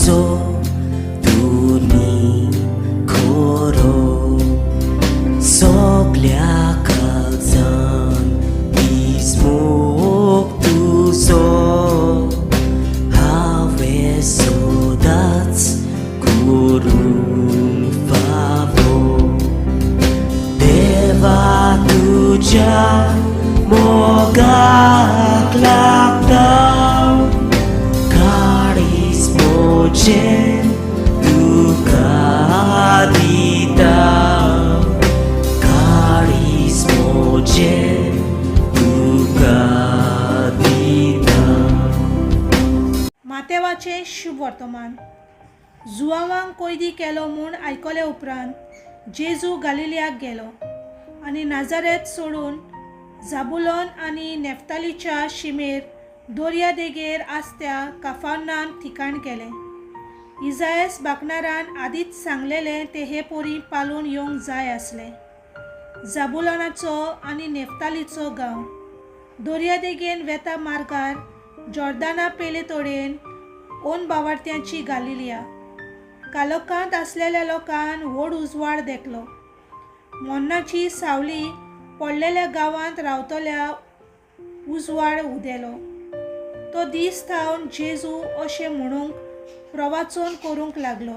तुजो तुनी खरो सगल्या काळजान मोग तुजो हांवें सदांच करूंक फावो. देवा तुज्या मोगाक लागता काळीज म्हजें तुका दिता, काळीज म्हजें तुका दिता. मातेवाचें शुभ वर्तमान. जुआवांक कोयदी केलो म्हूण आयकले उपरांत जेजू गालिलियाक गेलो आनी नाजारेत सोडून जाबुलोन आनी नेफ्तालीच्या शिमेर दर्या देगेर आसत्या काफानान ठिकाण केलें. इजायस बाकनारान आदींच सांगलेलें तें हे पोरी पालून येवंक जाय आसलें. जाबुलोनाचो आनी नेफ्तालीचो गांव, दर्या देगेन वेता मार्गार, जॉर्दाना पेले तोडेन, ओन बावार्थ्यांची गालिलिया. कालोकांत आसलेल्या लोकान व्हड उजवाड देखलो. मोन्नाची सावली पडलेल्या गांवांत रावतल्या उजवाड उदेलो. तो दीस थावन जेजू अशें म्हणूंक प्रवाचन करूंक लागलो,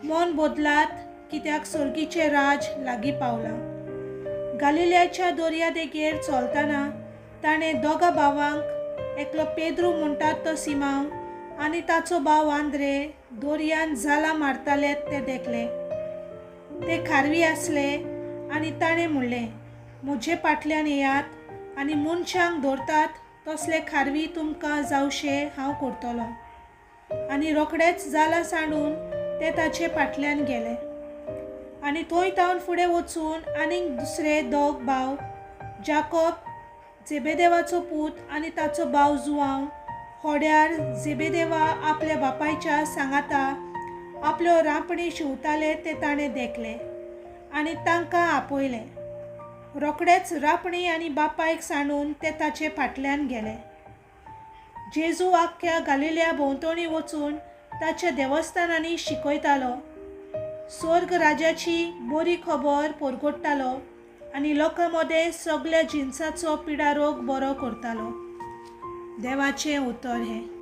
मन बदलात, कित्याक सर्गीचें राज लागीं पावलां. गालिलियाच्या दर्या देगेर चलतना ताणें दोगां भावांक, एकलो पेद्रू म्हणटात तो सिमांव आनी ताचो भाव आंद्रे, दर्यान जालां मारताले ते देखले. ते खारवी आसले. आनी ताणें म्हणलें, म्हजे फाटल्यान येयात आनी मनशांक धरतात तसले खारवी तुमकां जावशे हांव करतलो. आनी रोखडेच जालां सांडून ते ताचे फाटल्यान गेले. आनी थंय तावन फुडें वचून आनीक दुसरे दोग भाव, जाकोब जेबेदेवाचो पूत आनी ताचो भाव जुआंव, होड्यार जेबेदेवा आपल्या बापायच्या सांगाता आपल्यो रांपणी शिंवताले ते ताणें देखले आनी तांकां आपयले. रोखडेच रांपणी आनी बापायक सांडून ते ताचे फाटल्यान गेले. जेजू आख्ख्या गालिलिया भोंवतणी वचून ताच्या देवस्थानांनी शिकयतालो, स्वर्ग राजाची बरी खबर परगट्टालो आनी लोकां मदें सगल्या जिनसाचो पिडारोग बरो करतालो. देवाचें उतर हें.